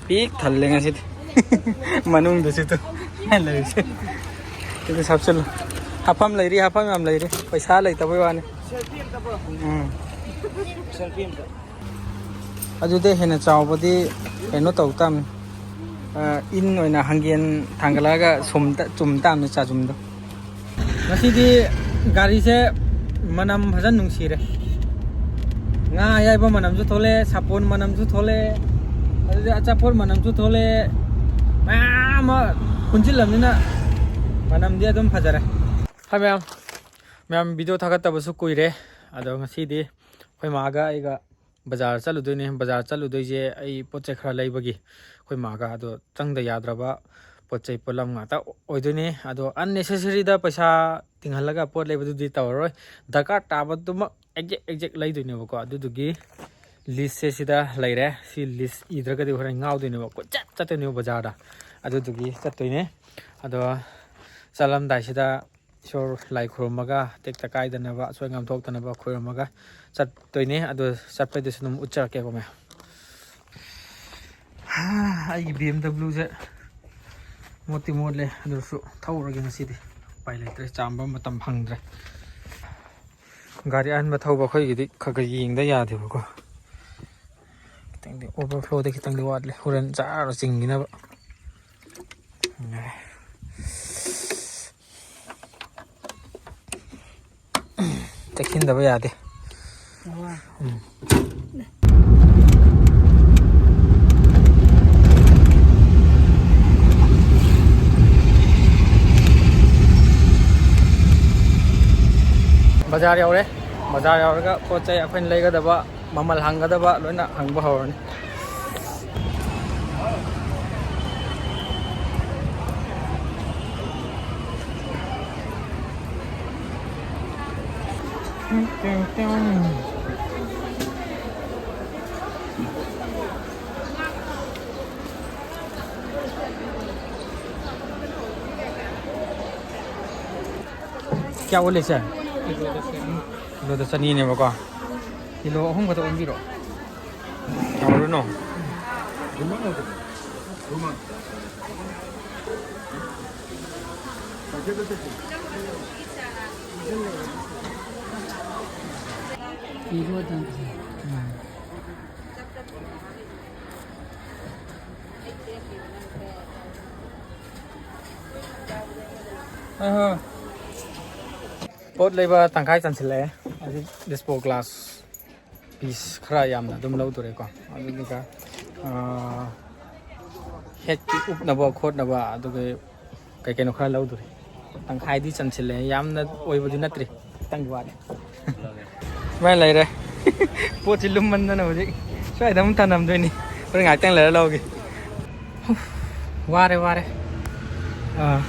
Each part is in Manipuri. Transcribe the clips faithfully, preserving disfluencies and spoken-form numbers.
ꯄꯤꯛ ꯊꯜꯂꯦ ꯉꯁꯤꯗꯤ꯫ ꯃꯅꯨꯡꯗꯁꯨ ꯇꯨ ꯂꯩꯔꯤꯁꯦ꯫ ꯑꯗꯨ ꯍꯥꯞꯆꯤꯜꯂꯨ꯫ ꯍꯥꯞꯐꯝ ꯂꯩꯔꯤ, ꯍꯥꯞꯐꯝ ꯌꯥꯝ ꯂꯩꯔꯤ꯫ ꯄꯩꯁꯥ ꯂꯩꯇꯕꯩ ꯋꯥꯅꯤ꯫ ꯎꯝ꯫ ꯑꯗꯨꯗꯩ ꯍꯦꯟꯅ ꯆꯥꯎꯕꯗꯤ ꯀꯩꯅꯣ ꯇꯧ ꯇꯥꯕꯅꯤ꯫ ꯑ, ꯏꯟ ꯑꯣꯏꯅ ꯍꯪꯒꯦꯟ ꯊꯥꯡꯒꯠꯂꯛꯑꯒ ꯁꯨꯝ ꯇ-, ꯆꯨꯝ ꯇꯥꯕꯅꯤ ꯆꯥꯖꯨꯝꯗꯣ꯫ ꯉꯁꯤꯗꯤ ꯒꯥꯔꯤꯁꯦ ꯃꯅꯝ ꯐꯖꯅ ꯅꯨꯡꯁꯤꯔꯦ꯫ ꯉꯥ ꯑꯌꯥꯏꯕ ꯃꯅꯝꯁꯨ ꯊꯣꯛꯂꯛꯑꯦ, ꯁꯥꯄꯣꯟ ꯃꯅꯝꯁꯨ ꯊꯣꯛꯂꯛꯑꯦ, ꯑꯗꯨꯗꯤ ꯑꯆꯥꯄꯣꯠ ꯃꯅꯝꯁꯨ ꯊꯣꯛꯂꯛꯑꯦ, ꯃꯌꯥꯝ ꯑꯃ ꯄꯨꯟꯁꯤꯜꯂꯕꯅꯤꯅ ꯃꯅꯝꯗꯤ ꯑꯗꯨꯝ ꯐꯖꯔꯦ꯫ ꯍꯥꯏ ꯃꯌꯥꯝ, ꯃꯌꯥꯝ ꯚꯤꯗꯤꯑꯣ ꯊꯥꯒꯠꯇꯕꯁꯨ ꯀꯨꯏꯔꯦ꯫ ꯑꯗꯣ ꯉꯁꯤꯗꯤ ꯑꯩꯈꯣꯏ ꯃꯥꯒ ꯑꯩꯒ ꯕꯖꯥꯔ ꯆꯠꯂꯨꯗꯣꯏꯅꯦ꯫ ꯕꯖꯥꯔ ꯆꯠꯂꯨꯗꯣꯏꯁꯦ ꯑꯩ ꯄꯣꯠ ꯆꯩ ꯈꯔ ꯂꯩꯕꯒꯤ꯫ ꯑꯩꯈꯣꯏ ꯃꯥꯒ ꯑꯗꯣ ꯆꯪꯗ ꯌꯥꯗ꯭ꯔꯕ ꯄꯣꯠ ꯆꯩ ꯄꯣꯠꯂꯝ ꯉꯥꯛꯇ ꯑꯣꯏꯗꯣꯏꯅꯦ꯫ ꯑꯗꯣ unnecessary ꯗ ꯄꯩꯁꯥ ꯇꯤꯡꯍꯜꯂꯒ ꯄꯣꯠ ꯂꯩꯕꯗꯨꯗꯤ ꯇꯧꯔꯔꯣꯏ꯫ ꯗꯔꯀꯥꯔ ꯇꯥꯕꯗꯨꯃꯛ exact exact ꯂꯩꯗꯣꯏꯅꯦꯕꯀꯣ꯫ ꯑꯗꯨꯗꯨꯒꯤ list ꯁꯦ ꯁꯤꯗ ꯂꯩꯔꯦ꯫ ꯁꯤ list ꯏꯗ꯭ꯔꯒꯗꯤ ꯍꯣꯔꯦꯟ ꯉꯥꯎꯗꯣꯏꯅꯦꯕ꯫ ꯀꯣꯏꯆꯠ ꯆꯠꯇꯣꯏꯅꯦꯕ ꯕꯖꯥꯔꯗ꯫ ꯑꯗꯨꯗꯨꯒꯤ ꯆꯠꯇꯣꯏꯅꯦ꯫ ꯑꯗꯣ ꯆꯠꯂꯝꯗꯥꯏꯁꯤꯗ ꯏꯁꯣꯔ ꯂꯥꯏ ꯈꯨꯔꯨꯝꯃꯒ ꯇꯦꯛꯇ ꯀꯥꯏꯗꯅꯕ, ꯑꯁꯣꯏ ꯑꯉꯥꯝ ꯊꯣꯛꯇꯅꯕ ꯈꯨꯔꯨꯝꯃꯒ ꯆꯠꯇꯣꯏꯅꯦ꯫ ꯑꯗꯣ ꯆꯠꯄꯩꯗꯨꯁꯨ ꯑꯗꯨꯝ ꯎꯠꯆꯔꯛꯀꯦꯀꯣ ꯃꯌꯥꯝ꯫ ꯍꯥ, ꯑꯩꯒꯤ B M W ꯁꯦ ꯃꯣꯠꯇꯤ ꯃꯣꯠꯂꯦ, ꯑꯗꯨꯁꯨ ꯊꯧꯔꯒꯦ ꯉꯁꯤꯗꯤ꯫ ꯎꯄꯥꯏ ꯂꯩꯇ꯭ꯔꯦ, ꯆꯥꯝꯕ ꯃꯇꯝ ꯐꯪꯗ꯭ꯔꯦ꯫ ꯒꯥꯔꯤ ꯑꯍꯟꯕ ꯊꯧꯕ ꯑꯩꯈꯣꯏꯒꯤꯗꯤ ꯈꯔ ꯈꯔ ꯌꯦꯡꯗ ꯌꯥꯗꯦꯕꯀꯣ꯫ ꯈꯤꯇꯪꯗꯤ overflow ꯗ ꯈꯤꯇꯪꯗꯤ ꯋꯥꯠꯂꯦ, ꯍꯣꯔꯦꯟ ꯖꯥꯔ ꯆꯤꯡꯈꯤꯅꯕ꯫ ꯆꯦꯛꯁꯤꯟꯗꯕ ꯌꯥꯗꯦ꯫ ꯎꯝ꯫ ꯕꯖꯥꯔ ꯌꯧꯔꯦ꯫ ꯕꯖꯥꯔ ꯌꯧꯔꯒ ꯄꯣꯠ ꯆꯩ ꯑꯩꯈꯣꯏꯅ ꯂꯩꯒꯗꯕ, ꯃꯃꯜ ꯍꯪꯒꯗꯕ ꯂꯣꯏꯅ ꯍꯪꯕ ꯍꯧꯔꯅꯤ꯫ ꯀꯌꯥ ꯑꯣꯜꯂꯤꯁꯦ? ꯀꯤꯂꯣꯗ ꯆꯅꯤꯅꯦꯕꯀꯣ꯫ ꯀꯤꯂꯣ ꯑꯍꯨꯝ ꯈꯛꯇ ꯑꯣꯟꯕꯤꯔꯣ꯫ ꯇꯧꯔꯨꯅꯨ꯫ ꯑꯍ꯫ ꯄꯣꯠ ꯂꯩꯕ ꯇꯪꯈꯥꯏ ꯆꯟꯁꯤꯜꯂꯛꯑꯦ꯫ ꯍꯧꯖꯤꯛ disposable glass piece ꯈꯔ ꯌꯥꯝꯅ ꯑꯗꯨꯝ ꯂꯧꯗꯣꯔꯦꯀꯣ꯫ ꯑꯗꯨꯗꯨꯒ, ꯑꯥ, ꯍꯦꯠꯀꯤ ꯎꯞꯅꯕ ꯈꯣꯠꯅꯕ, ꯑꯗꯨꯒ ꯀꯩ ꯀꯩꯅꯣ ꯈꯔ ꯂꯧꯗꯣꯔꯤ꯫ ꯇꯪꯈꯥꯏꯗꯤ ꯆꯟꯁꯤꯜꯂꯦ, ꯌꯥꯝꯅ ꯑꯣꯏꯕꯗꯤ ꯅꯠꯇ꯭ꯔꯤ, ꯈꯤꯇꯪꯗꯤ ꯋꯥꯠꯂꯤ꯫ ꯁꯨꯃꯥꯏꯅ ꯂꯩꯔꯦ꯫ ꯄꯣꯠꯁꯤ ꯂꯨꯝꯃꯟꯗꯅ ꯍꯧꯖꯤꯛ ꯁ꯭ꯋꯥꯏꯗ ꯑꯃꯨꯛ ꯊꯅꯝꯗꯣꯏꯅꯤ꯫ ꯍꯣꯔꯦꯟ ꯉꯥꯏꯍꯥꯛꯇꯪ ꯂꯩꯔ ꯂꯧꯒꯦ꯫ ꯋꯥꯔꯦ, ꯋꯥꯔꯦ꯫ ꯑꯥ,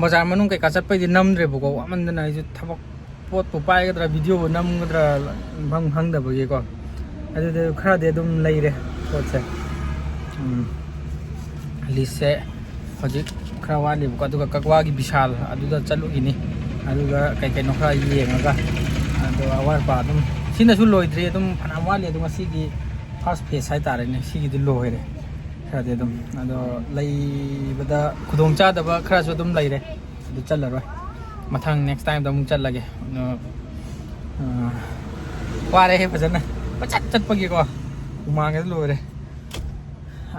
ꯕꯖꯥꯔ ꯃꯅꯨꯡ ꯀꯩꯀꯥ ꯆꯠꯄꯩꯗꯤ ꯅꯝꯗ꯭ꯔꯦꯕꯀꯣ, ꯋꯥꯃꯟꯗꯅ ꯑꯩꯁꯨ ꯊꯕꯛ, ꯄꯣꯠꯄꯨ ꯄꯥꯏꯒꯗ꯭ꯔꯥ, video ꯕꯨ ꯅꯝꯒꯗ꯭ꯔꯥ ꯈꯪ-, ꯈꯪꯗꯕꯒꯤꯀꯣ꯫ ꯑꯗꯨꯗ ꯈꯔꯗꯤ ꯑꯗꯨꯝ ꯂꯩꯔꯦ ꯄꯣꯠꯁꯦ꯫ ꯎꯝ꯫ List ꯁꯦ ꯍꯧꯖꯤꯛ ꯈꯔ ꯋꯥꯠꯂꯤꯕꯀꯣ, ꯑꯗꯨꯒ ꯀꯛꯋꯥꯒꯤ ꯕꯤꯁꯥꯜ ꯑꯗꯨꯗ ꯆꯠꯂꯨꯈꯤꯅꯤ, ꯑꯗꯨꯒ ꯀꯩ ꯀꯩꯅꯣ ꯈꯔ ꯌꯦꯡꯉꯒ, ꯑꯗꯣ ꯑꯋꯥꯠ ꯑꯄꯥ ꯑꯗꯨꯝ, ꯁꯤꯅꯁꯨ ꯂꯣꯏꯗ꯭ꯔꯤ, ꯑꯗꯨꯝ ꯐꯅꯌꯥꯝ ꯋꯥꯠꯂꯤ꯫ ꯑꯗꯣ ꯉꯁꯤꯒꯤ first phase ꯍꯥꯏꯇꯥꯔꯦꯅꯦ, ꯁꯤꯒꯤꯗꯤ ꯂꯣꯏꯔꯦ ꯈꯔꯗꯤ ꯑꯗꯨꯝ꯫ ꯑꯗꯣ ꯂꯩꯕꯗ ꯈꯨꯗꯣꯡꯆꯥꯗꯕ ꯈꯔꯁꯨ ꯑꯗꯨꯝ ꯂꯩꯔꯦ, ꯑꯗꯨ ꯆꯠꯂꯔꯣꯏ꯫ ꯃꯊꯪ next time ꯗ ꯑꯃꯨꯛ ꯆꯠꯂꯒꯦ꯫ ꯑꯗꯣ, ꯑ, ꯋꯥꯔꯦꯍꯦ ꯐꯖꯅ꯫ ꯀꯣꯏꯆꯠ ꯆꯠꯄꯒꯤꯀꯣ ꯍꯨꯃꯥꯡꯒꯗꯤ ꯂꯣꯏꯔꯦ꯫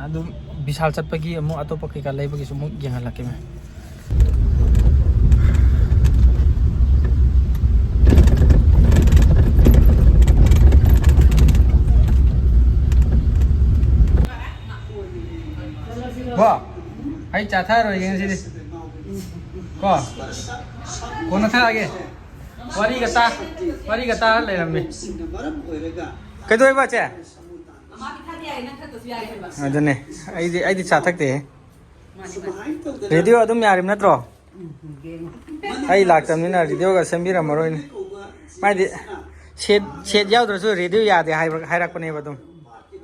ꯑꯗꯨꯝ ꯕꯤꯁꯥꯜ ꯆꯠꯄꯒꯤ ꯑꯃꯨꯛ ꯑꯇꯣꯞꯄ ꯀꯩꯀꯥ ꯂꯩꯕꯒꯤꯁꯨ ꯑꯃꯨꯛ ꯌꯦꯡꯍꯜꯂꯛꯀꯦ, ꯃꯦꯝ꯫ ꯀꯣ, ꯑꯩ ꯆꯥ ꯊꯛꯑꯔꯣꯏꯒꯦ ꯉꯁꯤꯗꯤ꯫ ꯀꯣ, ꯀꯣꯟꯅ ꯊꯛꯑꯒꯦ꯫ ꯋꯥꯔꯤꯒ ꯇꯥ-, ꯋꯥꯔꯤꯒ ꯇꯥꯔ ꯂꯩꯔꯝꯃꯤ꯫ ꯀꯩꯗꯧꯋꯦꯕ, ꯆꯦ? ꯑꯗꯨꯅꯦ, ꯑꯩꯗꯤ, ꯑꯩꯗꯤ ꯆꯥ ꯊꯛꯇꯦꯍꯦ꯫ ꯔꯦꯗꯤꯑꯣ ꯑꯗꯨꯝ ꯌꯥꯔꯤꯕ ꯅꯠꯇ꯭ꯔꯣ? ꯑꯩ ꯂꯥꯛꯇꯕꯅꯤꯅ ꯔꯦꯗꯤꯑꯣꯒ ꯁꯦꯝꯕꯤꯔꯝꯃꯔꯣꯏꯅꯦ꯫ ꯃꯥꯏꯗꯤ ꯁꯦꯠ, ꯁꯦꯠ ꯌꯥꯎꯗ꯭ꯔꯁꯨ ꯔꯦꯗꯤꯑꯣ ꯌꯥꯗꯦ ꯍꯥꯏꯕ, ꯍꯥꯏꯔꯛꯄꯅꯦꯕ ꯑꯗꯨꯝ꯫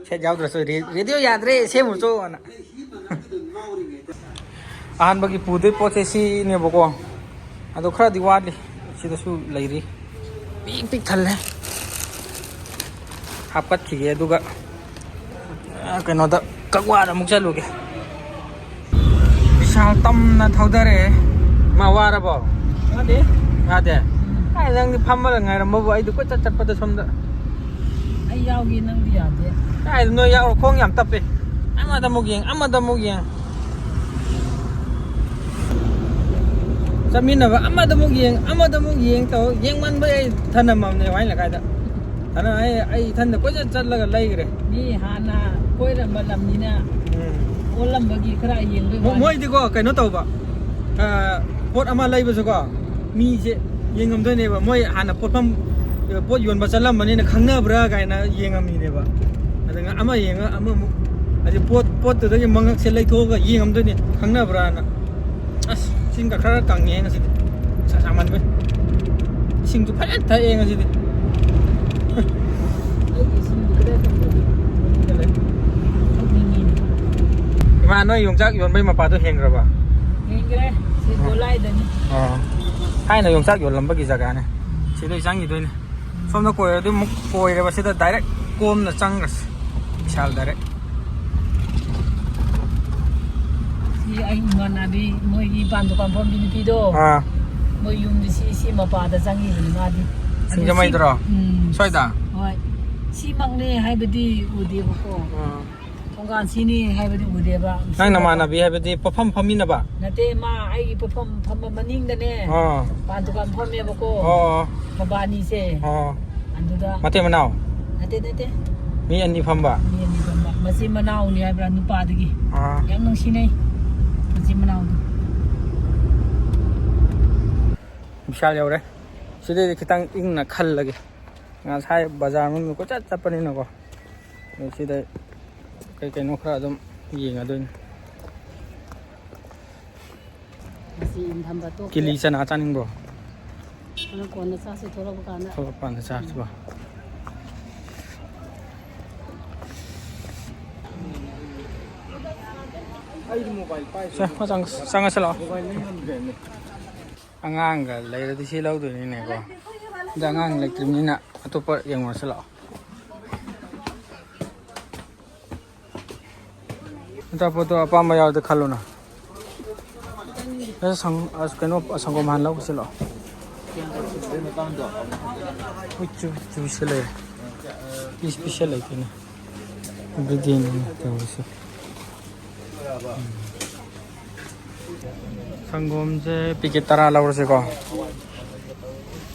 ꯁꯦꯠ ꯌꯥꯎꯗ꯭ꯔꯁꯨ ꯔꯦ-, ꯔꯦꯗꯤꯑꯣ ꯌꯥꯗ꯭ꯔꯦ, ꯁꯦꯝꯃꯨꯆꯣꯅ꯫ ꯑꯍꯥꯟꯕꯒꯤ ꯄꯨꯗꯣꯏ ꯄꯣꯠꯁꯦ ꯁꯤꯅꯦꯕꯀꯣ꯫ ꯑꯗꯣ ꯈꯔꯗꯤ ꯋꯥꯠꯂꯤ꯫ ꯁꯤꯗꯁꯨ ꯂꯩꯔꯤ꯫ ꯄꯤꯛ ꯄꯤꯛ ꯊꯜꯂꯦ꯫ ꯍꯥꯞꯀꯠꯈꯤꯒꯦ, ꯑꯗꯨꯒ, ꯑ, ꯀꯩꯅꯣꯗ, ꯀꯛꯋꯥꯗ ꯑꯃꯨꯛ ꯆꯠꯂꯨꯒꯦ꯫ ꯕꯤꯁꯥꯜ ꯇꯝꯅ ꯊꯧꯗꯔꯛꯑꯦ꯫ ꯃꯥ ꯋꯥꯔꯕꯣ? ꯋꯥꯗꯦ? ꯋꯥꯗꯦ? ꯎꯝ꯫ ꯀꯥꯏ, ꯅꯪꯗꯤ ꯐꯝꯃꯒ ꯉꯥꯏꯔꯝꯕꯕꯨ, ꯑꯩꯗꯤ ꯀꯣꯏꯆꯠ ꯆꯠꯄꯗ ꯁꯣꯝꯗ꯫ ꯑꯩ ꯌꯥꯎꯒꯦ, ꯅꯪꯗꯤ ꯌꯥꯗꯦ꯫ ꯀꯥꯏꯗ ꯅꯣꯏ ꯌꯥꯎꯔꯣ, ꯈꯣꯡ ꯌꯥꯝ ꯇꯞꯄꯦ꯫ ꯑꯃꯗ ꯑꯃꯨꯛ ꯌꯦꯡ, ꯑꯃꯗ ꯑꯃꯨꯛ ꯌꯦꯡ꯫ ꯆꯠꯃꯤꯟꯅꯕ, ꯑꯃꯗ ꯑꯃꯨꯛ ꯌꯦꯡ, ꯑꯃꯗ ꯑꯃꯨꯛ ꯌꯦꯡ ꯇꯧ, ꯌꯦꯡꯃꯟꯕꯩ ꯑꯩ ꯊꯅꯝꯃꯕꯅꯦ ꯋꯥꯍꯦꯡ ꯂꯩꯀꯥꯏꯗ꯫ ꯊꯅꯝ ꯑꯩ, ꯑꯩ ꯏꯊꯟꯗ ꯀꯣꯏꯆꯠ ꯆꯠꯂꯒ ꯂꯩꯈ꯭ꯔꯦ꯫ ꯃꯤ ꯍꯥꯟꯅ ꯀꯣꯏꯔꯝꯕ ꯂꯝꯅꯤꯅ ꯎꯝ꯫ ꯑꯣꯜꯂꯝꯕꯒꯤ ꯈꯔ ꯌꯦꯡꯕꯩ ꯃꯣ-, ꯋꯥꯅꯤ꯫ ꯃꯣꯏꯗꯤꯀꯣ ꯀꯩꯅꯣ ꯇꯧꯕ, ꯑ, ꯄꯣꯠ ꯑꯃ ꯂꯩꯕꯁꯨꯀꯣ, ꯃꯤꯁꯦ ꯌꯦꯡꯉꯝꯗꯣꯏꯅꯦꯕ꯫ ꯃꯣꯏ ꯍꯥꯟꯅ ꯄꯣꯠꯐꯝ, ꯄꯣꯠ ꯌꯣꯟꯕ ꯆꯠꯂꯝꯕꯅꯤꯅ ꯈꯪꯅꯕ꯭ꯔꯥ ꯀꯥꯏꯅ ꯌꯦꯡꯉꯝꯃꯤꯅꯦꯕ꯫ ꯑꯗꯨꯒ ꯑꯃ ꯌꯦꯡꯉ ꯑꯃꯃꯨꯛ, ꯍꯥꯏꯗꯤ ꯄꯣꯠ, ꯄꯣꯠꯇꯨꯗꯒꯤ ꯃꯉꯛꯁꯦ ꯂꯩꯊꯣꯛꯑꯒ ꯌꯦꯡꯉꯝꯗꯣꯏꯅꯦ, ꯈꯪꯅꯕ꯭ꯔꯥꯅ꯫ ꯑꯁ, ꯆꯤꯡꯒ ꯈꯔ ꯀꯪꯉꯦ ꯉꯁꯤꯗꯤ, ꯅꯨꯡꯁꯥ ꯁꯥꯃꯟꯕꯩ꯫ ꯏꯁꯤꯡꯁꯨ ꯐꯖꯅ ꯊꯛꯑꯦ ꯉꯁꯤꯗꯤ꯫ ꯑꯩꯒꯤ ꯏꯁꯤꯡꯗꯤ ꯀꯗꯥꯏ ꯊꯝꯕꯅꯣ? ꯊꯛꯅꯤꯡꯉꯤꯅꯦ꯫ ꯏꯃꯥ, ꯅꯣꯏ ꯌꯣꯡꯆꯥꯛ ꯌꯣꯟꯕꯩ ꯃꯄꯥꯗꯣ ꯍꯦꯟꯈ꯭ꯔꯕ? ꯍꯦꯟꯈ꯭ꯔꯦ꯫ ꯁꯤ ꯎꯝ꯫ ꯒꯣꯂꯥꯏꯗꯅꯤ꯫ ꯑꯣ꯫ ꯊꯥꯏꯅ ꯌꯣꯡꯆꯥꯛ ꯌꯣꯜꯂꯝꯕꯒꯤ ꯖꯒꯥꯅꯦ꯫ ꯁꯤꯗꯩ ꯆꯪꯈꯤꯗꯣꯏꯅꯦ꯫ ꯁꯣꯝꯗ ꯀꯣꯏꯔꯗꯤ ꯑꯃꯨꯛ ꯀꯣꯏꯔꯦꯕ, ꯁꯤꯗ direct ꯀꯣꯝꯅ ꯆꯪꯈ꯭ꯔꯁꯤ꯫ ꯕꯤꯁꯥꯜ direct꯫ ꯁꯤ ꯑꯩ ꯏꯃꯥꯟꯅꯕꯤ ꯃꯣꯏꯒꯤ ꯄꯥꯟ ꯗꯨꯀꯥꯟ ꯐꯝꯕꯤ ꯅꯨꯄꯤꯗꯣ꯫ ꯑꯥ꯫ ꯃꯣꯏ ꯌꯨꯝꯗꯤ ꯁꯤ, ꯁꯤ ꯃꯄꯥꯗ ꯆꯪꯉꯤꯕꯅꯤ ꯃꯥꯗꯤ꯫ ꯑꯗꯣ ꯁꯤ, ꯁꯤꯡꯖꯃꯩꯗꯔꯣ? ꯎꯝ꯫ ꯁ꯭ꯋꯥꯏꯗ? ꯍꯣꯏ꯫ ꯁꯤꯃꯛꯅꯦ ꯍꯥꯏꯕꯗꯤ ꯎꯗꯦꯕꯀꯣ꯫ ꯑꯥ꯫ ꯊꯣꯡꯒꯥꯟ ꯁꯤꯅꯤ ꯍꯥꯏꯕꯗꯤ ꯎꯗꯦꯕ꯫ ꯅꯪ ꯅꯃꯥꯟꯅꯕꯤ ꯍꯥꯏꯕꯗꯤ ꯄꯣꯠꯐꯝ ꯐꯝꯃꯤꯟꯅꯕ? ꯅꯠꯇꯦ, ꯃꯥ ꯑꯩꯒꯤ ꯄꯣꯠꯐꯝ ꯐꯝꯕ ꯃꯅꯤꯡꯗꯅꯦ꯫ ꯑꯥ꯫ ꯄꯥꯟ ꯗꯨꯀꯥꯟ ꯐꯝꯃꯦꯕꯀꯣ꯫ ꯑꯣ꯫ ꯃꯕꯥꯅꯤꯁꯦ꯫ ꯑꯣ꯫ ꯑꯗꯨꯗ ꯃꯇꯩ ꯃꯅꯥꯎ? ꯅꯠꯇꯦ, ꯅꯠꯇꯦ꯫ ꯃꯤ ꯑꯅꯤ ꯐꯝꯕ? ꯃꯤ ꯑꯅꯤ ꯐꯝꯕ꯫ ꯃꯆꯤꯟ ꯃꯅꯥꯎꯅꯤ ꯍꯥꯏꯕ꯭ꯔꯥ, ꯅꯨꯄꯥꯗꯒꯤ꯫ ꯑꯥ꯫ ꯌꯥꯝ ꯅꯨꯡꯁꯤꯅꯩ꯫ ꯃꯆꯤꯟ ꯃꯅꯥꯎꯗꯣ꯫ ꯕꯤꯁꯥꯜ ꯌꯧꯔꯦ꯫ ꯁꯤꯗꯩꯗꯤ ꯈꯤꯇꯪ ꯏꯪꯅ ꯈꯜꯂꯒꯦ꯫ ꯉꯁꯥꯏ ꯕꯖꯥꯔ ꯃꯅꯨꯡꯗ ꯀꯣꯏꯆꯠ ꯆꯠꯄꯅꯤꯅꯀꯣ꯫ ꯑꯗꯣ ꯁꯤꯗ ꯀꯩ ꯀꯩꯅꯣ ꯈꯔ ꯑꯗꯨꯝ ꯌꯦꯡꯉꯗꯣꯏꯅꯤ꯫ ꯉꯁꯤ ꯏꯪꯊꯝꯕ ꯇꯣꯛꯈ꯭ꯔꯦ꯫ ꯀꯤꯂꯤ ꯆꯅꯥ ꯆꯥꯅꯤꯡꯕ꯭ꯔꯣ? ꯑꯗꯨ ꯀꯣꯟꯅ ꯆꯥꯁꯤ, ꯊꯣꯛꯂꯛꯄ ꯀꯥꯟꯗ꯫ ꯊꯣꯛꯂꯛꯄ ꯀꯥꯟꯗ ꯆꯥꯁꯤꯀꯣ꯫ ꯑꯩꯗꯤ ꯃꯣꯕꯥꯏꯜ ꯄꯥꯏꯗꯦ꯫ ꯁꯦ, ꯃꯊꯪ ꯆꯪꯉꯁꯤ ꯂꯥꯛꯑꯣ꯫ ꯃꯣꯕꯥꯏꯜ ꯂꯩ ꯉꯝꯗ꯭ꯔꯦꯅꯦ꯫ ꯑꯉꯥꯡꯒ ꯂꯩꯔꯗꯤ ꯁꯤ ꯂꯧꯗꯣꯏꯅꯤꯅꯦꯀꯣ꯫ ꯑꯗ ꯑꯉꯥꯡ ꯂꯩꯇ꯭ꯔꯤꯕꯅꯤꯅ ꯑꯇꯣꯞꯄ ꯌꯦꯡꯉꯨꯔꯁꯤ ꯂꯥꯛꯑꯣ꯫ ꯑꯆꯥꯄꯣꯠꯇꯣ ꯑꯄꯥꯝꯕ ꯌꯥꯎꯔꯗꯤ ꯈꯜꯂꯣꯅ꯫ ꯑꯁ, ꯁꯪ-, ꯑꯁ, ꯀꯩꯅꯣ, ꯁꯪꯒꯣꯝ ꯍꯥꯟꯅ ꯂꯧꯁꯤ ꯂꯥꯛꯑꯣ꯫ ꯍꯣꯏ, ꯆꯨ-, ꯆꯨꯁꯦ ꯂꯩꯔꯦ꯫ ꯏꯁ ꯄꯤꯁꯦ ꯂꯩꯇꯦꯅꯦ꯫ ꯑꯗꯨꯗꯤ ꯇꯧꯔꯁꯤ꯫ ꯁꯪꯒꯣꯝꯁꯦ ꯄꯤꯀꯦꯠ ꯇꯔꯥ ꯂꯧꯔꯁꯤꯀꯣ꯫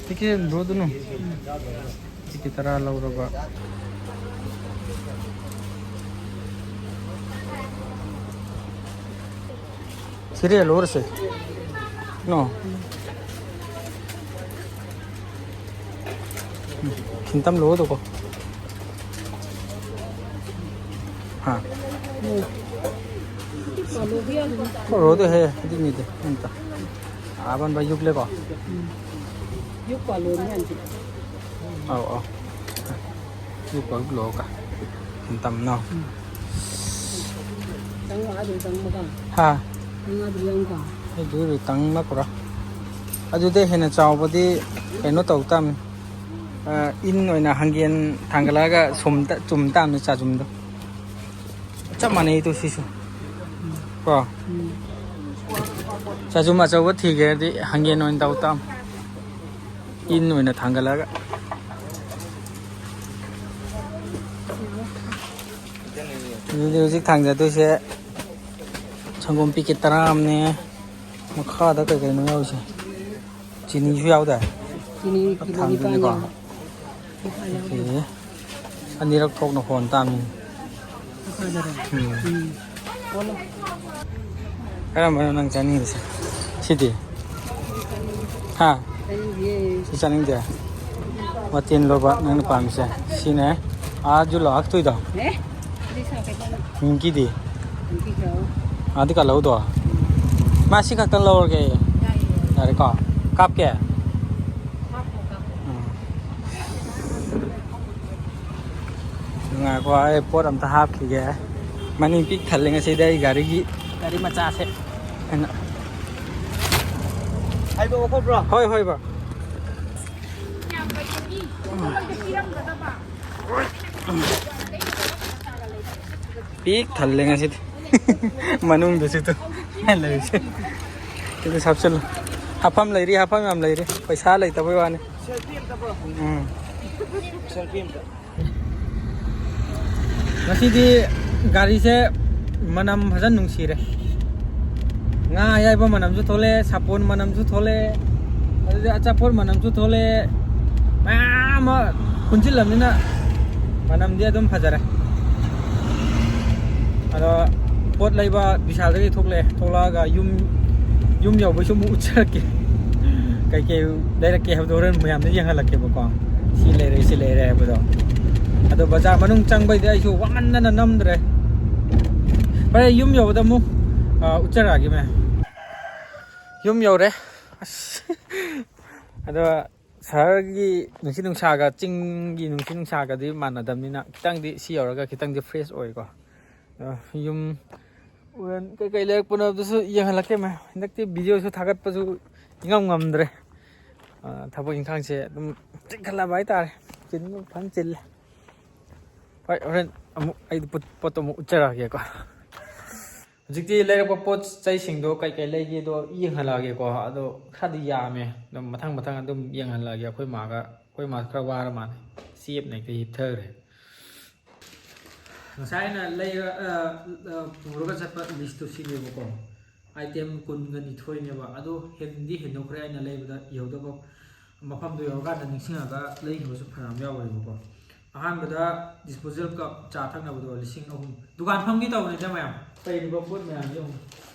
ꯄꯤꯀꯦꯠ ꯕ꯭ꯔꯣꯗꯨꯅꯨ꯫ ꯄꯤꯀꯦꯠ ꯇꯔꯥ ꯂꯧꯔꯕ꯫ ꯁꯤꯔꯦ ꯂꯧꯔꯁꯦ꯫ ꯅꯣ꯫ ꯈꯤꯇꯪ ꯂꯧꯔꯗꯀꯣ꯫ ꯍꯥ꯫ ꯄꯥꯜꯂꯣꯗꯤ ꯌꯥꯝ ꯂꯧꯔꯗꯤ ꯍꯦ, ꯑꯗꯨꯅꯤꯗꯤ ꯑꯝꯇ꯫ ꯑꯥꯕꯟꯕ ꯌꯨꯛꯂꯦꯀꯣ꯫ ꯎꯝ꯫ ꯌꯨꯛ ꯄꯥꯜꯂꯣꯅꯤ ꯍꯥꯏꯁꯦ꯫ ꯑꯧ, ꯑꯧ꯫ ꯌꯨꯛ ꯄꯥꯜꯂꯣ ꯀ꯫ ꯈꯤꯇꯪ ꯅꯣ꯫ ꯎꯝ꯫ ꯆꯪꯉꯛꯑꯗꯤ ꯆꯪꯕꯒ꯫ ꯍꯥ꯫ ꯆꯪꯉꯛꯑꯗꯤ ꯆꯪꯕꯒ꯫ ꯑꯗꯨ ꯇꯪꯅ ꯄꯨꯔꯥ꯫ ꯑꯗꯨꯗꯩ ꯍꯦꯟꯅ ꯆꯥꯎꯕꯗꯤ ꯀꯩꯅꯣ ꯇꯧ ꯇꯥꯃꯤ꯫ ꯑ, ꯏꯟ ꯑꯣꯏꯅ ꯍꯪꯒꯦꯟ ꯊꯥꯡꯒꯠꯂꯛꯑꯒ ꯁꯨꯝ ꯇ-, ꯆꯨꯝ ꯇꯥꯕꯅꯤ ꯆꯥꯖꯨꯝꯗꯣ꯫ ꯆꯞ ꯃꯥꯟꯅꯩ ꯇꯨ ꯁꯤꯁꯨ꯫ ꯀꯣ? ꯎꯝ꯫ ꯆꯥꯖꯨꯝ ꯑꯆꯧꯕ ꯊꯤꯒꯦꯗꯤ ꯍꯪꯒꯦꯟ ꯑꯣꯏꯅ ꯇꯧ ꯇꯥꯝ꯫ ꯏꯟ ꯑꯣꯏꯅ ꯊꯥꯡꯒꯠꯂꯒ꯫ ꯑꯗꯨꯗꯤ ꯍꯧꯖꯤꯛ ꯊꯥꯡꯖꯗꯣꯏꯁꯦ ꯁꯪꯒꯣꯝ ꯄꯤꯀꯦꯠ ꯇꯔꯥ ꯑꯃꯅꯦ꯫ ꯃꯈꯥꯗ ꯀꯩ ꯀꯩꯅꯣ ꯌꯥꯎꯔꯤꯁꯦ? ꯆꯤꯅꯤꯁꯨ ꯌꯥꯎꯗꯥꯏ? ꯆꯤꯅꯤ ꯀꯤꯂꯣ ꯅꯤꯄꯥꯟ ꯊꯥꯡꯗꯣꯏꯅꯤꯀꯣ? ꯌꯥꯎꯔꯦ꯫ ꯅꯤꯄꯥꯟ ꯌꯥꯎꯔꯦ꯫ ꯑꯣꯀꯦ꯫ ꯑꯅꯤꯔꯛ ꯊꯣꯛꯅ ꯍꯣꯟ ꯇꯥꯕꯅꯤ꯫ ꯃꯈꯥꯗꯔꯣ? ꯎꯝ꯫ ꯎꯝ꯫ ꯑꯣꯜꯂꯣ꯫ ꯀꯔꯝꯕꯅꯣ ꯅꯪ ꯆꯥꯅꯤꯡꯉꯤꯁꯦ? ꯁꯤꯗꯤ? ꯍꯥ? ꯆꯥꯅꯤꯡꯗꯤꯌꯦ꯫ ꯁꯤ ꯆꯥꯅꯤꯡꯗꯦ? ꯋꯥꯇꯦꯟ ꯂꯣꯕ ꯅꯪꯅ ꯄꯥꯝꯃꯤꯁꯦ꯫ ꯁꯤꯅꯦ꯫ ꯑꯥ ꯖꯨ ꯂꯥꯛꯇꯣꯏꯗꯣ? ꯑꯦ? ꯁꯤꯗꯤ ꯁꯥ ꯀꯩꯊꯦꯜ꯫ ꯄꯤꯡꯀꯤꯗꯤ? ꯄꯤꯡꯀꯤ ꯈꯔ꯫ ꯑꯥꯗꯤ ꯀꯜꯍꯧꯗꯣ? ꯃꯥ ꯁꯤ ꯈꯛꯇꯪ ꯂꯧꯔꯒꯦ꯫ ꯌꯥꯏꯌꯦ꯫ ꯌꯥꯔꯦꯀꯣ? ꯀꯥꯞꯀꯦ? ꯀꯥꯞꯄꯣ, ꯀꯥꯞꯄꯣ꯫ ꯎꯝ꯫ ꯉꯥꯏꯈꯣ, ꯑꯩ ꯄꯣꯠ ꯑꯝꯇ ꯍꯥꯞꯈꯤꯒꯦ꯫ ꯃꯅꯤꯡ ꯄꯤꯛ ꯊꯜꯂꯦ ꯉꯁꯤꯗꯤ ꯑꯩ ꯒꯥꯔꯤꯒꯤ, ꯒꯥꯔꯤ ꯃꯆꯥꯁꯦ꯫ ꯑꯩꯅ ꯍꯥꯏꯗꯣꯛꯑꯣꯀꯣ, ꯕ꯭ꯔꯣ꯫ ꯍꯣꯏ, ꯍꯣꯏ, ꯕ꯭ꯔꯣ꯫ ꯄꯤꯛ ꯊꯜꯂꯦ ꯉꯁꯤꯗꯤ꯫ ꯃꯅꯨꯡꯗꯁꯨ ꯇꯨ ꯂꯩꯔꯤꯁꯦ꯫ ꯁꯤꯗ ꯍꯥꯞꯆꯤꯜꯂꯨ꯫ ꯍꯥꯞꯐꯝ ꯂꯩꯔꯤ, ꯍꯥꯞꯐꯝ ꯌꯥꯝ ꯂꯩꯔꯤ, ꯄꯩꯁꯥ ꯂꯩꯇꯕꯩ ꯋꯥꯅꯤ꯫ ꯎꯝ꯫ ꯉꯁꯤꯗꯤ ꯒꯥꯔꯤꯁꯦ ꯃꯅꯝ ꯐꯖꯅ ꯅꯨꯡꯁꯤꯔꯦ꯫ ꯉꯥ ꯑꯌꯥꯏꯕ ꯃꯅꯝꯁꯨ ꯊꯣꯛꯂꯛꯑꯦ, ꯁꯥꯄꯣꯟ ꯃꯅꯝꯁꯨ ꯊꯣꯛꯂꯛꯑꯦ, ꯑꯗꯨꯗꯤ ꯑꯆꯥꯄꯣꯠ ꯃꯅꯝꯁꯨ ꯊꯣꯛꯂꯛꯑꯦ, ꯃꯌꯥꯝ ꯑꯃ ꯄꯨꯟꯁꯤꯜꯂꯕꯅꯤꯅ ꯃꯅꯝꯗꯤ ꯑꯗꯨꯝ ꯐꯖꯔꯦ꯫ ꯑꯗꯣ ꯄꯣꯠ ꯂꯩꯕ ꯕꯤꯁꯥꯜꯗꯒꯤ ꯊꯣꯛꯂꯛꯑꯦ꯫ ꯊꯣꯛꯂꯛꯑꯒ ꯌꯨꯝ, ꯌꯨꯝ ꯌꯧꯕꯩꯁꯨ ꯑꯃꯨꯛ ꯎꯠꯆꯔꯛꯀꯦ꯫ ꯀꯩꯀꯩ ꯂꯩꯔꯛꯀꯦ ꯍꯥꯏꯕꯗꯣ ꯍꯣꯔꯦꯟ ꯃꯌꯥꯝꯗ ꯌꯦꯡꯍꯜꯂꯛꯀꯦꯕꯀꯣ꯫ ꯁꯤ ꯂꯩꯔꯦ, ꯁꯤ ꯂꯩꯔꯦ ꯍꯥꯏꯕꯗꯣ꯫ ꯑꯗꯣ ꯕꯖꯥꯔ ꯃꯅꯨꯡ ꯆꯪꯕꯩꯗꯤ ꯑꯩꯁꯨ ꯋꯥꯃꯟꯗꯅ ꯅꯝꯗ꯭ꯔꯦ꯫ ꯐꯔꯦ, ꯌꯨꯝ ꯌꯧꯕꯗ ꯑꯃꯨꯛ, ꯑ, ꯎꯠꯆꯔꯛꯑꯒꯦ ꯃꯌꯥꯝ꯫ ꯌꯨꯝ ꯌꯧꯔꯦ꯫ ꯑꯁ꯫ ꯑꯗꯣ ꯁꯍꯔꯒꯤ ꯅꯨꯡꯁꯤꯠ ꯅꯨꯡꯁꯥꯒ ꯆꯤꯡꯒꯤ ꯅꯨꯡꯁꯤꯠ ꯅꯨꯡꯁꯥꯒꯗꯤ ꯃꯥꯟꯅꯗꯕꯅꯤꯅ ꯈꯤꯇꯪꯗꯤ ꯁꯤ ꯌꯧꯔꯒ ꯈꯤꯇꯪꯗꯤ fresh ꯑꯣꯏꯀꯣ꯫ ꯑ, ꯌꯨꯝ ꯎꯔꯟ ꯀꯩꯀꯩ ꯂꯩꯔꯛꯄꯅꯣ ꯑꯗꯨꯁꯨ ꯌꯦꯡꯍꯜꯂꯛꯀꯦ ꯃꯌꯥꯝ꯫ ꯍꯟꯗꯛꯇꯤ videoꯁꯨ ꯊꯥꯒꯠꯄꯁꯨ ꯏꯉꯝ ꯉꯝꯗ꯭ꯔꯦ꯫ ꯑ, ꯊꯕꯛ ꯏꯪꯈꯥꯡꯁꯦ ꯑꯗꯨꯝ ꯆꯤꯟꯈꯠꯂꯕ ꯍꯥꯏꯇꯥꯔꯦ꯫ ꯆꯤꯟꯕ ꯐꯖꯅ ꯆꯤꯜꯂꯦ꯫ ꯍꯣꯏ, ꯍꯣꯔꯦꯟ ꯑꯃꯨꯛ ꯑꯩ ꯄꯣꯠ-, ꯄꯣꯠꯇꯣ ꯑꯃꯨꯛ ꯎꯠꯆꯔꯛꯑꯒꯦꯀꯣ꯫ ꯍꯧꯖꯤꯛꯇꯤ ꯂꯩꯔꯛꯄ ꯄꯣꯠ ꯆꯩꯁꯤꯡꯗꯣ ꯀꯩꯀꯩ ꯂꯩꯒꯦꯗꯣ ꯌꯦꯡꯍꯜꯂꯛꯑꯒꯦꯀꯣ꯫ ꯑꯗꯣ ꯈꯔꯗꯤ ꯌꯥꯝꯃꯦ꯫ ꯑꯗꯨꯝ ꯃꯊꯪ ꯃꯊꯪ ꯑꯗꯨꯝ ꯌꯦꯡꯍꯜꯂꯛꯑꯒꯦ꯫ ꯑꯩꯈꯣꯏ ꯃꯥꯒ, ꯑꯩꯈꯣꯏ ꯃꯥ ꯈꯔ ꯋꯥꯔ ꯃꯥꯜꯂꯦ꯫ ꯆꯦꯞꯅ ꯍꯦꯛꯇ ꯍꯤꯞꯊꯈ꯭ꯔꯦ꯫ ꯉꯁꯥꯏ ꯑꯩꯅ ꯂꯩꯔ-, ꯑ, ꯑ, ꯄꯨꯔꯒ ꯆꯠꯄ listꯇꯨ ꯁꯤꯅꯦꯕꯀꯣ꯫ Item ꯀꯨꯟꯒ ꯅꯤꯊꯣꯏꯅꯦꯕ꯫ ꯑꯗꯣ ꯍꯦꯟꯗꯤ ꯍꯦꯟꯗꯣꯛꯈ꯭ꯔꯦ ꯑꯩꯅ ꯂꯩꯕꯗ꯫ ꯌꯧꯗꯕ ꯃꯐꯝꯗꯣ ꯌꯧꯔꯀꯥꯟꯗ ꯅꯤꯡꯁꯤꯡꯉꯒ ꯂꯩꯈꯤꯕꯁꯨ ꯐꯅꯌꯥꯝ ꯌꯥꯎꯈ꯭ꯔꯦꯕꯀꯣ꯫ ꯑꯍꯥꯟꯕꯗ disposal cup, ꯆꯥ ꯊꯛꯅꯕꯗꯣ, ꯂꯤꯁꯤꯡ ꯑꯍꯨꯝ꯫ ꯗꯨꯀꯥꯟ ꯐꯝꯒꯦ ꯇꯧꯕꯅꯤꯗ ꯃꯌꯥꯝ꯫ ꯂꯩꯔꯤꯕ ꯄꯣꯠ ꯃꯌꯥꯝꯁꯦ ꯑꯃꯨꯛ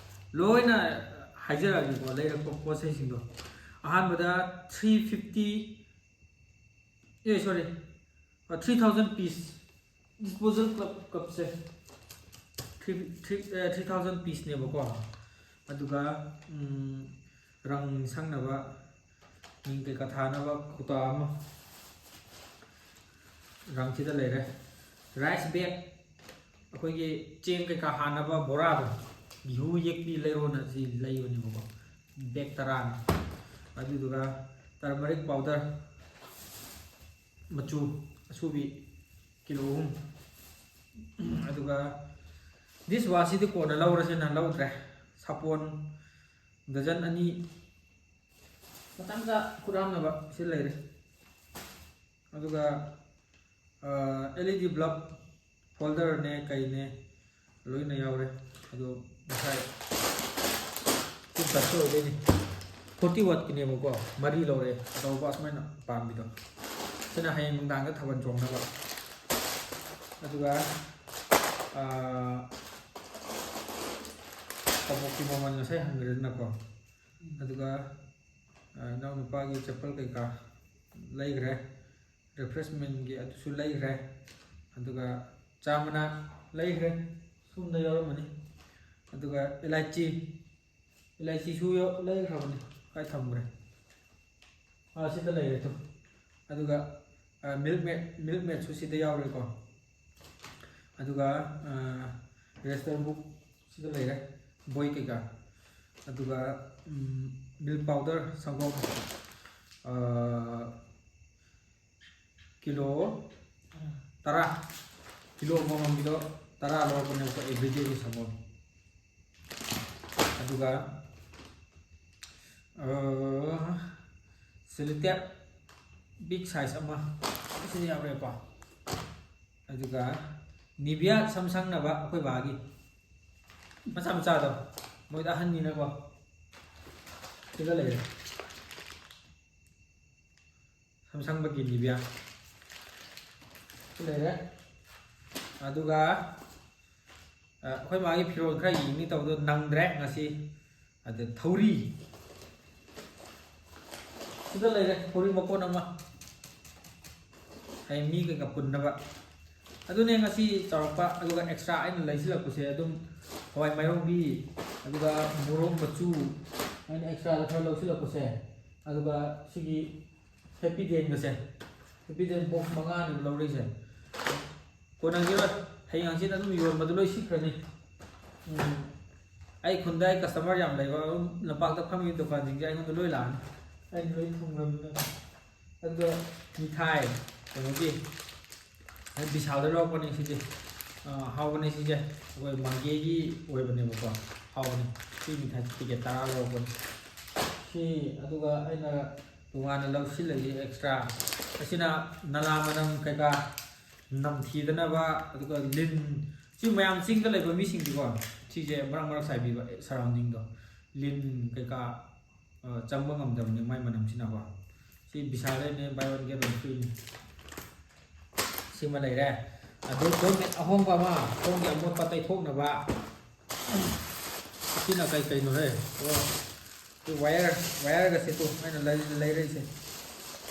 ꯂꯣꯏꯅ ꯍꯥꯏꯖꯔꯛꯑꯒꯦꯀꯣ, ꯂꯩꯔꯛꯄ ꯄꯣꯠ ꯆꯩꯁꯤꯡꯗꯣ꯫ ꯑꯍꯥꯟꯕꯗ three fifty, ꯑꯦ, sorry, three thousand piece disposal cup, cupꯁꯦ three, three, ꯑꯦ, three thousand pieceꯅꯦꯕꯀꯣ꯫ ꯑꯗꯨꯒ, ꯎꯝ, ꯔꯪ ꯁꯪꯅꯕ, ꯃꯤꯡ ꯀꯩꯀꯥ ꯊꯥꯅꯕ ꯀꯧꯇꯥ ꯑꯃ, ꯔꯪꯁꯤꯗ ꯂꯩꯔꯦ꯫ Rice bag, ꯑꯩꯈꯣꯏꯒꯤ ꯆꯦꯡ ꯀꯩꯀꯥ ꯍꯥꯟꯅꯕ ꯕꯣꯔꯥꯗꯣ, ꯒꯤꯍꯨ ꯌꯦꯛꯄꯤ ꯂꯩꯔꯣꯅ ꯁꯤ ꯂꯩꯕꯅꯦꯕꯀꯣ, bag ꯇꯔꯥꯅꯤ꯫ ꯑꯗꯨꯗꯨꯒ turmeric powder, ꯃꯆꯨ ꯑꯁꯨꯕꯤ ꯀꯤꯂꯣ ꯑꯍꯨꯝ, ꯑꯗꯨꯒ ꯗꯤꯁ ꯋꯥꯁꯁꯤꯗꯤ ꯀꯣꯟꯅ ꯂꯧꯔꯁꯦꯅ ꯂꯧꯗ꯭ꯔꯦ꯫ ꯁꯥꯄꯣꯟ ꯗꯖꯟ ꯑꯅꯤ ꯃꯆꯥ ꯃꯆꯥ ꯈꯨꯠ ꯍꯥꯝꯅꯕ ꯁꯤ ꯂꯩꯔꯦ꯫ ꯑꯗꯨꯒ ꯑꯦꯜ ꯏ ꯗꯤ ꯕꯜꯕ ꯍꯣꯜꯗꯔꯅꯦ ꯀꯩꯅꯦ ꯂꯣꯏꯅ ꯌꯥꯎꯔꯦ꯫ ꯑꯗꯣ ꯉꯁꯥꯏ ꯇꯨꯠ ꯕ꯭ꯔꯁꯁꯨ ꯑꯣꯏꯗꯣꯏꯅꯤ꯫ ꯐꯣꯔꯇꯤ ꯋꯥꯠꯀꯤꯅꯦꯕꯀꯣ, ꯃꯔꯤ ꯂꯧꯔꯦ ꯑꯆꯧꯕ ꯑꯁꯨꯃꯥꯏꯅ ꯄꯥꯝꯕꯤꯗꯣ꯫ ꯁꯤꯅ ꯍꯌꯦꯡ ꯅꯨꯡꯗꯥꯡꯗ ꯊꯥꯕꯜ ꯆꯣꯡꯅꯕ꯫ ꯑꯗꯨꯒ ꯀꯕꯣꯛꯀꯤ ꯃꯃꯜ ꯉꯁꯥꯏ ꯍꯪꯈ꯭ꯔꯦꯗꯅꯀꯣ꯫ ꯑꯗꯨꯒ ꯏꯅꯥꯎꯅꯨꯄꯥꯒꯤ ꯆꯦꯄꯜ ꯀꯩꯀꯥ ꯂꯩꯈ꯭ꯔꯦ꯫ ꯔꯤꯐ꯭ꯔꯦꯁꯃꯦꯟꯒꯤ ꯑꯗꯨꯁꯨ ꯂꯩꯈ꯭ꯔꯦ꯫ ꯑꯗꯨꯒ ꯆꯥ ꯃꯅꯥ ꯂꯩꯈ꯭ꯔꯦ꯫ ꯁꯣꯝꯗ ꯌꯥꯎꯔꯝꯃꯅꯤ꯫ ꯑꯗꯨꯒ ꯏꯂꯥꯏꯆꯤ, ꯏꯂꯥꯏꯆꯤꯁꯨ ꯌꯥꯎ- ꯂꯩꯈ꯭ꯔꯕꯅꯤ꯫ ꯀꯥꯏ ꯊꯝꯈ꯭ꯔꯦ? ꯑꯥ, ꯁꯤꯗ ꯂꯩꯔꯦ ꯇꯨ꯫ ꯑꯗꯨꯒ ꯃꯤꯜꯛ ꯃꯦꯠ, ꯃꯤꯜꯛ ꯃꯦꯠꯁꯨ ꯁꯤꯗ ꯌꯥꯎꯔꯦꯀꯣ꯫ ꯑꯗꯨꯒ ꯔꯦꯖꯤꯁꯇꯔ ꯕꯨꯛ ꯁꯤꯗ ꯂꯩꯔꯦ, ꯕꯣꯏ ꯀꯩꯀꯥ꯫ ꯑꯗꯨꯒ ꯃꯤꯜꯛ ꯄꯥꯎꯗꯔ, ꯁꯪꯒꯣꯝ, ꯀꯤꯂꯣ ꯇꯔꯥ, ꯀꯤꯂꯣ ꯑꯃꯃꯝꯒꯤꯗꯣ ꯇꯔꯥ ꯂꯧꯔꯛꯄꯅꯦꯕꯀꯣ, ꯑꯦꯚ꯭ꯔꯤꯗꯦꯒꯤ ꯁꯪꯒꯣꯝ꯫ ꯑꯗꯨꯒ ꯁꯦꯂꯣꯇꯦꯞ ꯕꯤꯛ ꯁꯥꯏꯖ ꯑꯃ ꯁꯤꯗ ꯌꯥꯎꯔꯦꯀꯣ꯫ ꯑꯗꯨꯒ ꯅꯤꯚꯤꯌꯥ ꯁꯝ ꯁꯪꯅꯕ ꯑꯩꯈꯣꯏ ꯕꯥꯒꯤ ꯃꯆꯥ ꯃꯆꯥꯗꯣ, ꯃꯣꯏꯗ ꯑꯍꯟꯅꯤꯅꯀꯣ꯫ ꯁꯤꯗ ꯂꯩꯔꯦ, ꯁꯝ ꯁꯪꯕꯒꯤ ꯅꯤꯚꯤꯌꯥ ꯁꯤ ꯂꯩꯔꯦ꯫ ꯑꯗꯨꯒ ꯑ, ꯑꯩꯈꯣꯏ ꯃꯥꯒꯤ ꯐꯤꯔꯣꯜ ꯈꯔ ꯌꯦꯡꯅꯤ ꯇꯧꯕꯗꯣ ꯅꯪꯗ꯭ꯔꯦ ꯉꯁꯤ꯫ ꯑꯗ ꯊꯧꯔꯤ ꯁꯤꯗ ꯂꯩꯔꯦ, ꯊꯧꯔꯤ ꯃꯀꯣꯟ ꯑꯃ, ꯍꯌꯦꯡ ꯃꯤ ꯀꯩꯀꯥ ꯄꯨꯟꯅꯕ꯫ ꯑꯗꯨꯅꯦ ꯉꯁꯤ ꯆꯥꯎꯔꯛꯄ꯫ ꯑꯗꯨꯒ ꯑꯦꯛꯁꯇ꯭ꯔꯥ ꯑꯩꯅ ꯂꯩꯁꯤꯜꯂꯛꯄꯁꯦ ꯑꯗꯨꯝ ꯍꯋꯥꯏ ꯃꯥꯏꯔꯣꯡꯕꯤ, ꯑꯗꯨꯒ ꯃꯣꯔꯣꯛ ꯃꯆꯨ, ꯑꯩꯅ ꯑꯦꯛꯁꯇ꯭ꯔꯥꯗ ꯈꯔ ꯂꯧꯁꯤꯜꯂꯛꯄꯁꯦ꯫ ꯑꯗꯨꯒ ꯁꯤꯒꯤ ꯍꯦꯄꯤ ꯗꯦꯟꯒꯁꯦ, ꯍꯦꯄꯤ ꯗꯦꯟ ꯕꯣꯛꯁ ꯃꯉꯥꯅꯦꯕ ꯂꯧꯔꯛꯏꯁꯦ꯫ ꯀꯣꯟꯅꯈꯤꯔꯣꯏ, ꯍꯌꯦꯡ ꯍꯪꯆꯤꯠ ꯑꯗꯨꯝ ꯌꯣꯟꯕꯗ ꯂꯣꯏ ꯁꯤꯠꯈ꯭ꯔꯅꯤ꯫ ꯎꯝ, ꯑꯩ ꯈꯨꯟꯗ ꯑꯩ ꯀꯁꯇꯃꯔ ꯌꯥꯝ ꯂꯩꯕ, ꯑꯗꯨꯝ ꯂꯝꯄꯥꯛꯇ ꯐꯝꯃꯤ ꯗꯨꯀꯥꯟꯁꯤꯡꯁꯦ ꯑꯩꯉꯣꯟꯗ ꯂꯣꯏ ꯂꯥꯛꯑꯅꯤ, ꯑꯩꯅ ꯂꯣꯏ ꯊꯨꯡꯉꯕꯅꯤꯅ꯫ ꯑꯗꯨꯒ ꯃꯤꯊꯥꯏ, ꯀꯩꯅꯣꯒꯤ, ꯑꯩ ꯕꯤꯁꯥꯜꯗ ꯂꯧꯔꯛꯄꯅꯦ ꯁꯤꯗꯤ꯫ ꯑꯥ, ꯍꯥꯎꯕꯅꯦ ꯁꯤꯁꯦ, ꯑꯩꯈꯣꯏ ꯃꯪꯒꯦꯒꯤ ꯑꯣꯏꯕꯅꯦꯕꯀꯣ꯫ ꯍꯥꯎꯕꯅꯦ꯫ ꯁꯤ ꯃꯤꯊꯥꯏ ꯄꯤꯀꯦꯠ ꯇꯔꯥ ꯂꯧꯔꯛꯄꯅꯦ꯫ ꯁꯤ, ꯑꯗꯨꯒ ꯑꯩꯅ ꯇꯣꯉꯥꯟꯅ ꯂꯧꯁꯤꯜꯂꯛꯏ ꯑꯦꯛꯁꯇ꯭ꯔꯥ꯫ ꯑꯁꯤꯅ ꯅꯂꯥ ꯃꯅꯝ ꯀꯩꯀꯥ ꯅꯝꯊꯤꯗꯅꯕ, ꯑꯗꯨꯒ ꯂꯤꯟ, ꯁꯤ ꯃꯌꯥꯝ ꯆꯤꯡꯗ ꯂꯩꯕ ꯃꯤꯁꯤꯡꯗꯤꯀꯣ, ꯁꯤꯁꯦ ꯃꯔꯛ ꯃꯔꯛ ꯆꯥꯏꯕꯤꯕ, ꯁꯔꯥꯎꯟꯗꯤꯡꯗꯣ꯫ ꯂꯤꯟ ꯀꯩꯀꯥ, ꯑ, ꯆꯪꯕ ꯉꯝꯗꯕꯅꯤ ꯃꯥꯏ ꯃꯅꯝꯁꯤꯅꯀꯣ꯫ ꯁꯤ ꯕꯤꯁꯥꯜꯗꯩꯅꯦ, buy one get one free ꯅꯤ꯫ ꯁꯤꯃ ꯂꯩꯔꯦ꯫ ꯑꯗꯨ ꯗꯣꯔꯃꯦꯠ ꯑꯍꯣꯡꯕ ꯑꯃ, ꯈꯣꯡꯒꯤ ꯑꯃꯣꯠꯄ ꯇꯩꯊꯣꯛꯅꯕ꯫ ꯁꯤꯅ ꯀꯩ ꯀꯩꯅꯣ ꯍꯦ? ꯑꯣ, ꯁꯤ ꯋꯥꯌꯔ, ꯋꯥꯌꯔꯒꯁꯦ ꯇꯨ ꯑꯩꯅ ꯂꯩ-, ꯂꯩꯔꯛꯏꯁꯦ꯫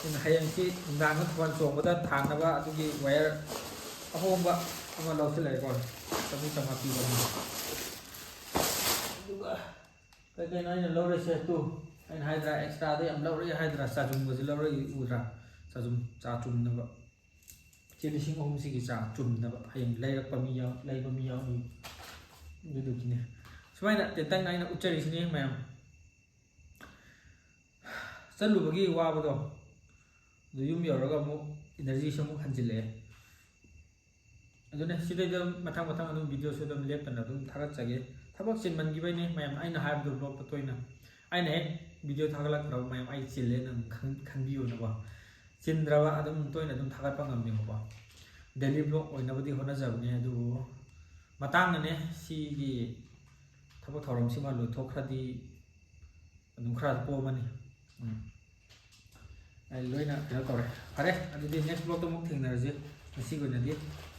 ꯁꯤꯅ ꯍꯌꯦꯡ ꯁꯤ ꯅꯨꯡꯗꯥꯡꯗ ꯊꯥꯕꯜ ꯆꯣꯡꯕꯗ ꯊꯥꯅꯕ ꯑꯗꯨꯒꯤ ꯋꯥꯌꯔ ꯑꯍꯣꯡꯕ ꯑꯃ ꯂꯧꯁꯤꯜꯂꯛꯑꯦꯀꯣ꯫ ꯆꯥꯝꯃꯔꯤ ꯆꯥꯝꯃꯉꯥ ꯄꯤꯕ ꯑꯃ꯫ ꯑꯗꯨꯒ ꯀꯩ ꯀꯩꯅꯣ ꯑꯩꯅ ꯂꯧꯔꯛꯏꯁꯦ ꯇꯨ? ꯑꯩꯅ ꯍꯥꯏꯗ꯭ꯔꯥ, ꯑꯦꯛꯁꯇ꯭ꯔꯥꯗ ꯌꯥꯝ ꯂꯧꯔꯛꯑꯦ ꯍꯥꯏꯗ꯭ꯔꯥ? ꯆꯥꯖꯨꯝꯒꯁꯦ ꯂꯧꯔꯛꯏ, ꯎꯗ꯭ꯔꯥ? ꯆꯥꯖꯨꯝ, ꯆꯥ ꯆꯨꯝꯅꯕ꯫ ꯁꯤ ꯂꯤꯁꯤꯡ ꯑꯍꯨꯝꯁꯤꯒꯤ ꯆꯥ ꯆꯨꯝꯅꯕ ꯍꯌꯦꯡ ꯂꯩꯔꯛꯄ ꯃꯤ ꯌꯥꯎ-, ꯂꯩꯕ ꯃꯤ ꯌꯥꯎꯅꯤ꯫ ꯑꯗꯨꯗꯨꯒꯤꯅꯦ꯫ ꯁꯨꯃꯥꯏꯅ ꯇꯦꯟꯇꯛꯅ ꯑꯩꯅ ꯎꯠꯆꯔꯤꯁꯤꯅꯤ ꯃꯌꯥꯝ꯫ ꯆꯠꯂꯨꯕꯒꯤ ꯋꯥꯕꯗꯣ, ꯑꯗꯨ ꯌꯨꯝ ꯌꯧꯔꯒ ꯑꯃꯨꯛ ꯏꯅꯔꯖꯤꯁꯨ ꯑꯃꯨꯛ ꯍꯟꯖꯤꯜꯂꯛꯑꯦ꯫ ꯑꯗꯨꯅꯦ, ꯁꯤꯗꯩꯗ ꯃꯊꯪ ꯃꯊꯪ ꯑꯗꯨꯝ ꯚꯤꯗꯤꯑꯣꯁꯨ ꯑꯗꯨꯝ ꯂꯦꯞꯇꯅ ꯑꯗꯨꯝ ꯊꯥꯒꯠꯆꯒꯦ꯫ ꯊꯕꯛ ꯆꯤꯟꯃꯟꯈꯤꯕꯩꯅꯦ ꯃꯌꯥꯝ, ꯑꯩꯅ ꯍꯥꯏꯕꯗꯣ ꯕ꯭ꯂꯣꯛꯇ ꯇꯣꯏꯅ꯫ ꯑꯩꯅ ꯍꯦꯛ ꯚꯤꯗꯤꯑꯣ ꯊꯥꯒꯠꯂꯛꯇ꯭ꯔꯕ ꯃꯌꯥꯝ, ꯑꯩ ꯆꯤꯜꯂꯦꯅ ꯑꯗꯨꯝ ꯈꯟ-, ꯈꯟꯕꯤꯌꯣꯅꯀꯣ꯫ ꯆꯤꯟꯗ꯭ꯔꯕ ꯑꯗꯨꯝ ꯇꯣꯏꯅ ꯑꯗꯨꯝ ꯊꯥꯒꯠꯄ ꯉꯝꯃꯦꯕꯀꯣ꯫ ꯗꯦꯂꯤ ꯕ꯭ꯂꯣꯛ ꯑꯣꯏꯅꯕꯗꯤ ꯍꯣꯠꯅꯖꯕꯅꯦ, ꯑꯗꯨꯕꯨ ꯃꯇꯥꯡꯅꯅꯦ, ꯁꯤꯒꯤ ꯊꯕꯛ ꯊꯧꯔꯝꯁꯤꯃ ꯂꯣꯏꯊꯣꯛꯈ꯭ꯔꯗꯤ ꯑꯗꯨꯝ ꯈꯔ ꯀꯣꯝꯃꯅꯤ꯫ ꯎꯝ꯫ ꯑꯩ ꯂꯣꯏꯅ ꯀꯩꯅꯣ ꯇꯧꯔꯦ꯫ ꯐꯔꯦ, ꯑꯗꯨꯗꯤ ꯅꯦꯛꯁ ꯕ꯭ꯂꯣꯛꯇ ꯑꯃꯨꯛ ꯊꯦꯡꯅꯔꯁꯤ꯫ ꯉꯁꯤꯒꯤ ꯑꯣꯏꯅꯗꯤ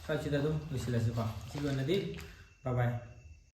ꯁ꯭ꯋꯥꯏꯁꯤꯗ ꯑꯗꯨꯝ ꯂꯣꯏꯁꯤꯜꯂꯁꯤꯀꯣ꯫ ꯉꯁꯤꯒꯤ ꯑꯣꯏꯅꯗꯤ bye bye꯫